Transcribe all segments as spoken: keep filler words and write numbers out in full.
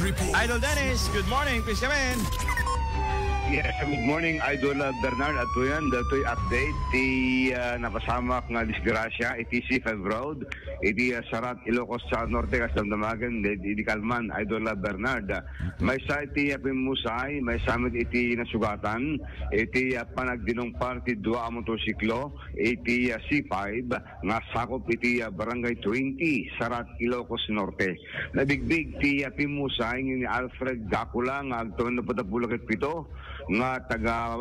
Idol Dennis, good morning. Please come in. Yes, good morning, Idol, uh, Bernard. Adtoy daytoy update ti, uh, napasamak nga disgrasya iti C five Road, iti, uh, Sarat, Ilocos, uh, Norte, kas damdamagen, di, di, di kalman, Idol, uh, Bernard. Maysa iti, uh, pimmusay, maysa met iti nasugatan, iti, uh, panagdinungpar ti dua a motorsiklo, iti, uh, C five, nga sakup iti, ah, Barangay twenty, Sarat, Ilocos Norte. Nabigbig ti, ah, pimmusay ni Alfred Gacula nga agtawen ni apatnapulo ket pito nga taga,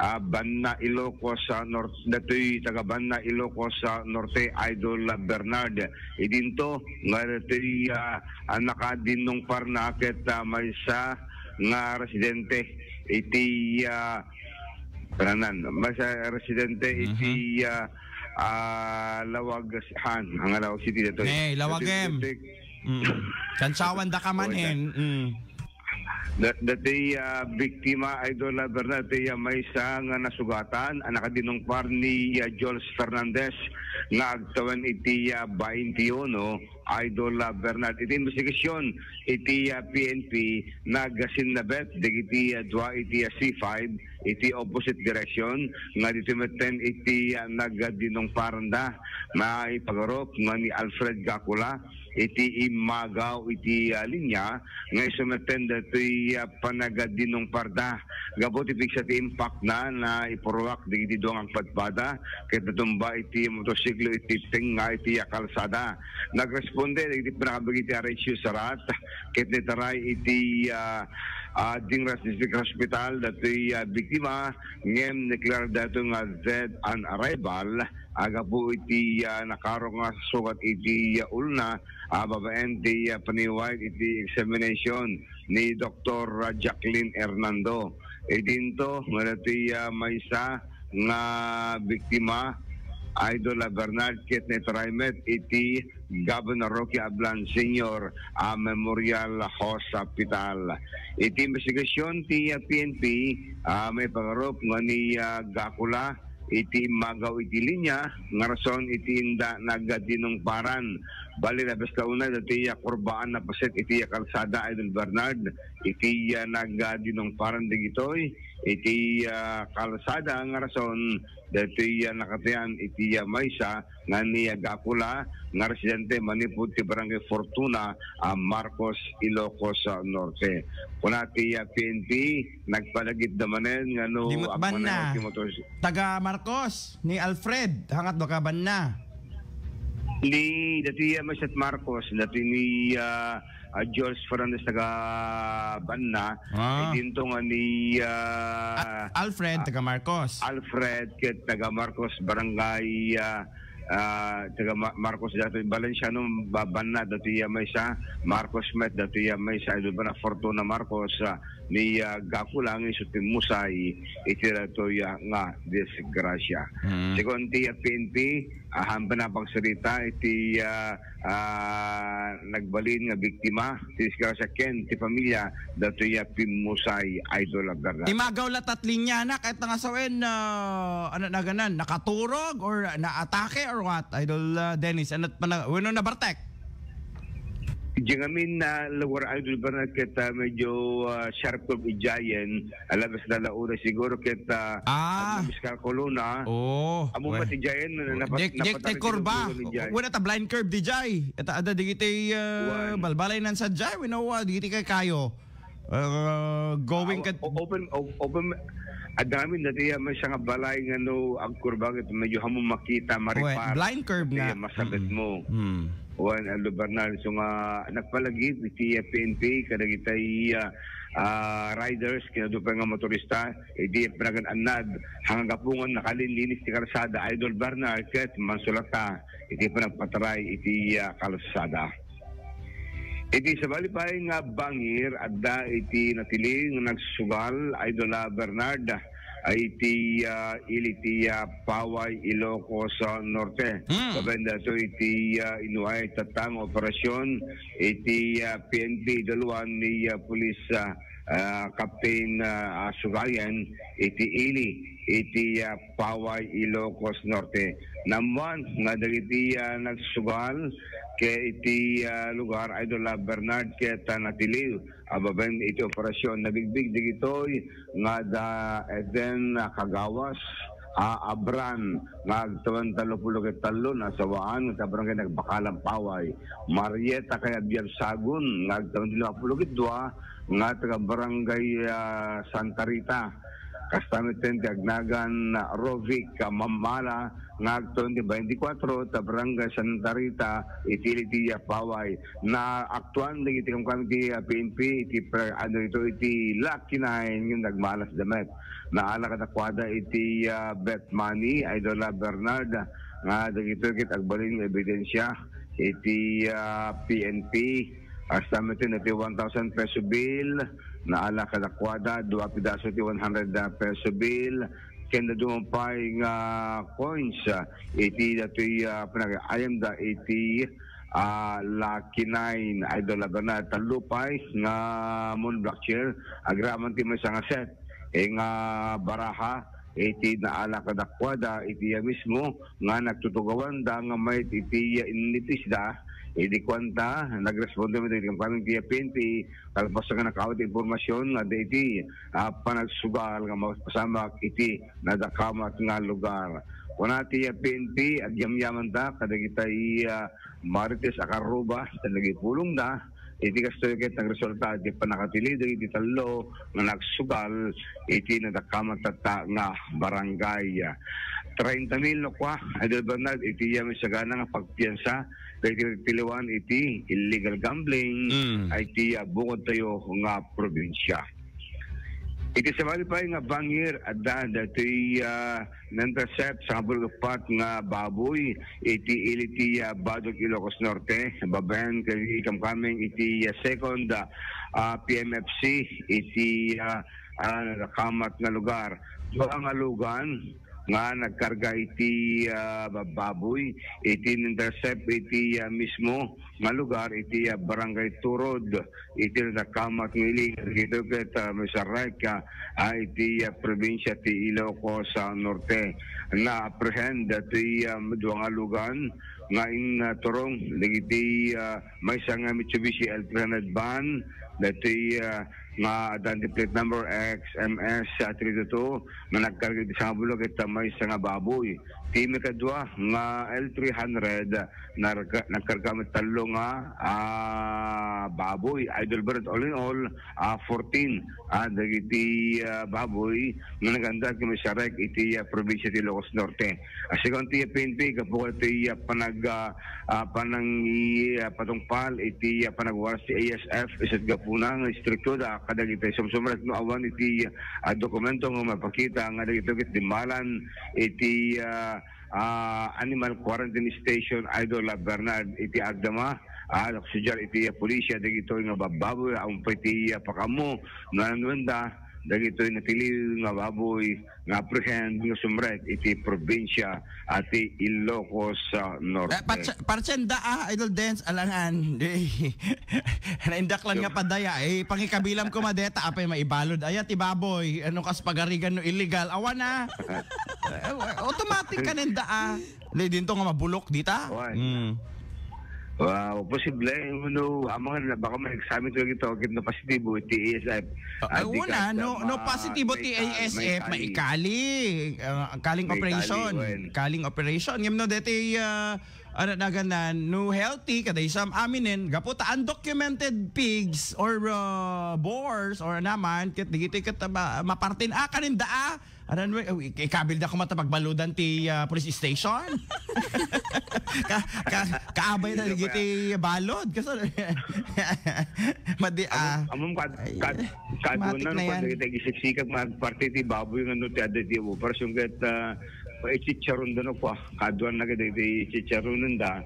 ah, Banna, Ilocos, ah, Nor-, datoy taga Banna, Ilocos, ah, Norte, Idol, ah, Bernard. Idinto nga datoy, ah, ah, nakadinungparna ket, ah, maysa nga residente iti, ah, Tanan, maysa residente Mhm. iti, ah, ah, Lawag, han, ang Lawag City datoy. Ne, Lawagem. Datoy, datoy, Mm. Kansawan da ka man, Oy, da-, en. Mm. da-, datoy, ah, biktima, Idol, ah, Bernard, datoy, ah, maysa nga nasugatan, a nakadinungpar ni, ah, Jules Fernandez nga agtawen iti, ah, twenty-one, Idol, ah, Bernard. Iti investigasyon iti, ah, P N P, nagsinnabet dagiti, ah, dua iti, ah, C five iti opposite direction nga ditoy metten iti, ah, nagdinungparanda. Maipagarup nga ni Alfred Gacula iti immagaw iti, ah, linya nga isu metten datoy, ah, panagdinungparda. Gapu ti pigsa ti impact na, naipurruak dagiti dua nga agpadpada ket natumba iti motorsiklo iti tengnga iti, ah, kalsada. Nagresponde dagiti panangabagi ti R H U Sarat ket naitaray iti, ah, ah, Dingras District Hospital datoy, ah, biktima ngem nakilala dato nga dead on arrival. Agapu iti, ah, nakaro nga sugat iti, ah, ulna, ah, babaen ti, ah, paniwait iti examination ni Doktor Jacqueline Hernando. Idinto nga datoy, ah, maysa nga biktima, Idol, ah, Bernard, ket naitaray met iti Governor Roque Ablan Senior, ah, Memorial Hospital. Iti investigasyon ti, ah, P N P, ah, maipangarup nga ni, ah, Gacula iti immagaw iti linya nga rason iti inda nagdinungparan. Bali, labes ta unay datoy, ah, kurbaan a paset iti, ah, kalsada, Idol Bernard, iti, ah, nagdinungparan dagitoy iti, ah, kalsada nga rason datoy, ah, nakatayan iti, ah, maysa nga ni, ah, Gacula nga residente manipud ti Barangay Fortuna, ah, Marcos, Ilocos, ah, Norte. Kuna ti, ah, P N P, nagpalagipda manen nga no Di mat-, agmanaw banna. Ti motor. Taga Marcos, ni Alfred, hangat baka banna. Ni, dati, ah, maysa ti Marcos, dati ni, ah, ah, George Fernandez taga Banna. Ah. Idinto nga ni, ah, Al-, Alfred, ah, taga Marcos. Alfred, ket taga Marcos, barangay, ah, ah, taga Ma-, Marcos, dati Valenciano, ba-, Banna, dati, ah, maysa, Marcos met, dati, ah, maysa, Idol Banna, Fortuna Marcos, ah, ni, ah, Gakulang, isu ti musay, iti datoy, ah, nga disgrasya. Mm. Segun ti, ah, P N P, ah, han panapagsarita iti, ah, ah, nagbalin nga biktima ti disgrasya ken ti pamilya datoy a pimmusay, Idol Bernard. Imagaw la tat linya na, ket nga sawen, ah, ano na ganan, nakaturog or naatake or what, Idol, ah, Dennis? Ano pa na, wenno nabartek? Diay ngamin a lugar, Idol Bernard, ket, ah, medyo, ah, sharp curve idiayen, alabas na launa siguro ket, ah, Ah. Ano, Miss Calcolona. Oo. Amo Wen-, pati diayen, na, napat-, Dick, Dick, napatari ti kurba. Siguro ni diay. Wala ta blind curve di jay. Eta ada digiti, ah, Wan. Balbalay nan sa jay. Wenno, ah, digiti kay kayo. Ah, going Aw, ket o-, open, o-, open, adda ngamin dati, ah, maysa nga balay nga no agkurba ket medyo hammom makita, Wen, maripar. Blind curve Dati, nga. Ah, masabit Mm. mo. Mm. Wen, ah, Idol Bernard, isu nga nagpalagip iti P N P kadagiti, ah, ah, riders, ken adu pay nga motorista, iti panagan-annad, hangapuon nga nakalinlinis ti kalsada, Idol Bernard, ket mansulata iti panagpataray iti, ah, kalsada. Iti sabali pay nga bangir, adda iti natiling nga nagsugal, Idol, ah, Bernard, ay iti, ah, ili ti, ah, Paway, Ilocos, ah, Norte. Hmm. Babaen dato iti, ah, inuay tattang operasyon iti, ah, P N P, daluan ni, ah, Pulis, ah, ah, Captain, ah, Sugayan iti ili iti, ah, Paway, Ilocos Norte. Naammuan nga dagiti, ah, nagsugal ket iti, ah, lugar, Idol, ah, Bernard, ket, ah, natiliw a babaen iti operasyon. Nabigbig dagitoy nga da Eden, ah, Kagawas, ah, Abran nga agtawen tallopulo ket tallo, nasawaan nga taga barangay Nagbakalan, Paway. Marieta Kayabyan Sagun nga agtawen lima pulo ket dua, nga taga barangay, ah, Santa Rita. Kasta met ti agnagan, ah, Rovic, ah, Mamala nga agtawen ti twenty-four, ta barangay Santa Rita, iti ili ti, ah, Paway. Naaktuan dagiti kamkam ti, ah, P N P iti pre-, ano ito, iti Lucky Nine nga nagmalas da met. Naala kadakuada iti, ah, bet money, Idol, ah, Bernard, nga dagitoy ket agbalin nga ebidensya iti, ah, P N P. Kasta met iti one thousand peso bill, naala kadakuada, dua pidaso ti one hundred peso bill, ken dadduma pay nga coins, ah, iti datoy, ah, panag-ayamda iti, ah, Lucky Nine, Idol, a Bernard. Tallo pay nga Moon Black Chair, agraman ti maysa nga set, eh, nga baraha, iti naala kadakuada iti iya mismo nga nagtutugawanda nga mayat iti iya innitisda, idi kuanta, nagresponde met iti kamkameng ti P N P, kalpasan nga nakaawat ti impormasyon nga adda iti, ah, panagsugal nga mapasamak iti nadakamat nga lugar. Kuna ti P N P, agyamyamanta kadagiti, ah, Marites a Carruba, ta nagipulongda, iti kastoy ket nagresulta iti pannakatiliw dagiti tallo nga nagsugal iti nadakamat tatta nga barangay. Treinta mil no kua, Idol Bernard, iti iya sagana nga pagpiansa dagiti tiliwan iti illegal gambling, Mm. ay iti, ah, bukod tayo nga probinsya. Iti sabali pay nga bangir, adda datoy, ah, na-intercept sangapulo ket upat nga baboy iti ili ti, ah, Badog, Ilocos Norte, babaen ken ikamkameng iti, ah, second, ah, ah, P M F C iti, ah, ah, nadakamat nga lugar. Dua nga lugan nga nagkarga iti, ah, ba-, baboy iti na-intercept iti, ah, mismo nga lugar iti, ah, Barangay Turod iti nadakamat nga ili. Dagitoy ket, ah, maisarrek, ah, ah, iti, ah, probinsya ti Ilocos, ah, Norte. Na-apprehend datoy, ah, dua nga lugan nga in, ah, turong dagiti, ah, maysa nga Mitsubishi L three hundred van, datoy, ah, nga adda ti plate number X M S three two two, nga nagkarga iti sangapulo ket maysa nga baboy. Ti ikadua nga L three hundred, narka-, nagkarga met tallo nga, ah, baboy. Idol Bernard, all in all, ah, fourteen, ah, dagiti, ah, baboy nga naganda ket maisarrek iti, ah, probinsya ti Ilocos Norte. Ah, segun ti P N P, gapu iti, ah, panag-, ah, ah, panang-, ah, patungpal iti, ah, panagwaras ti A S F, isu't gapuna nga istrikto da kadagiti sumsumrek no awan iti, ah, dokumento nga mapakita nga dagitoy ket dimmalan iti, ah, ah, animal quarantine station, Idol, ah, Bernard, iti agdama, ah, nakasudiar iti, ah, pulisia dagitoy nga babbaboy, awan pay ti, ah, pakaammo, nananuen da dagitoy natiliw nga baboy nga apprehend nga sumrek iti probinsya ti Ilocos, ah, Norte. Eh, patse-, partsenda, ah, Idol Dens, alangan. Di. Naindak lang nga padaya. Eh, pangikabilam ko madeta, apay maibalod. Aya, ti baboy. Ano kas pagarigan no illegal? Awan, ah. Eh, automatic ka nenda, ah. Di, dinto nga mabulok, dita? Awan. Mm. Wow, posible, no, amangan na, baka may examine to ito, kit na positibo, iti A S F. Ah, ah, di una, ka, no, no, ma-, positibo ti maikali, A S F, maikali. Maikali. Ah, kaling Maikali, operation. Wen. Kaling operation. Ngem no, deti, ah, ano, naganan, no healthy, kada isam aminen, gapu ta undocumented pigs or, ah, boars or naman, kit digiti ket, ah, ma-, mapartin, ah, kaninda, ah, Aran, we, we, ikabilda ko mata pagbaludan ti, ah, police station. Ka, ka, kaabay na Ano ba? Dagiti balod. Kaso, madi, ah. Amom, amom kad-, Ay, kad-, kaduan matik na na no, yan. Dagiti gisiksikag magparti ti baboy nga no ti adda ti operasyon ket, ah, ichicharon da no, kwa. Kaduan na ket dagiti chicharonen da.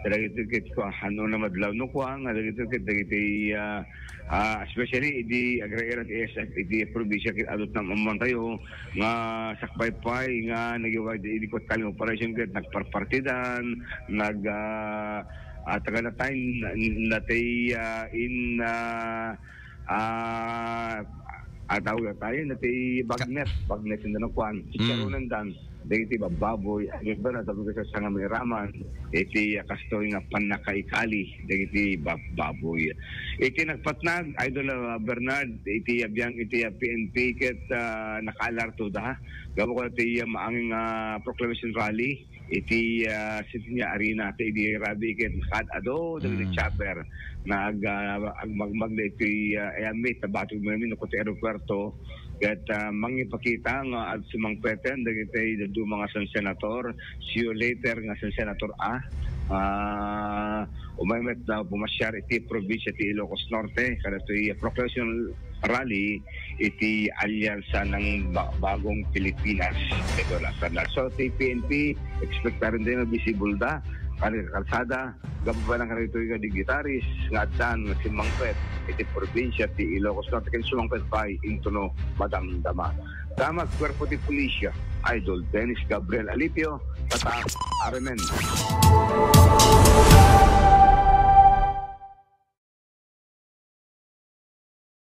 Dagiti ket, kwa, ano na madlaw no, kwa, nga dagiti ket dagiti, ah, Ah, especially idi agraira ti A S F iti probinsya ket adut na ammantayo nga sakbay pay nga nagiwag idi ket kaling operation ket nagparpartidan, nag, ah, ah, taga natay na, natay, ah, in, ah, Ah, ataw tayo na ti bagnet, bagnet inda nakuan. Chicharonan dan, dagiti babbaboy, ay ba na tabi ka sa nga mairaman, iti, ah, kastoy nga pannakaikali, dagiti babbaboy. Iti nagpatnag, Idol, ah, Bernard, iti abiyang, iti, ah, P N P, ket, ah, nakaalarto da, gapu ko ti, ah, maanging, ah, proclamation rally, iti, ah, Citizenia Arena, ta idi rabi ket nakaad-ado dagiti chopper nga ag-, ah, agmagmag daytoy, ah, Ayanmit, nabatog mi no iti aeropuerto, ket, ah, mangipakita nga ag-, sumangpeten dagiti dadduma nga sen-, senator, see you later nga sen-, senator A, ah, umay met na pumasiar iti probinsya ti Ilocos Norte, kadatoy proclamation rally iti Alyansa ng Ba-, Bagong Pilipinas. Ito na, sana. So, ti P N P, expectaran din nga visible da, kan kalsada, gapu pa lang kanito nga dignitaries, nga addan, nga simmangpet, iti probinsya ti Ilocos Norte, ken sumangpet pa, intono, madamdama. Tama, kwerpo ti pulisya, Idol Dennis Gabriel Alipio, Tatak, R M N.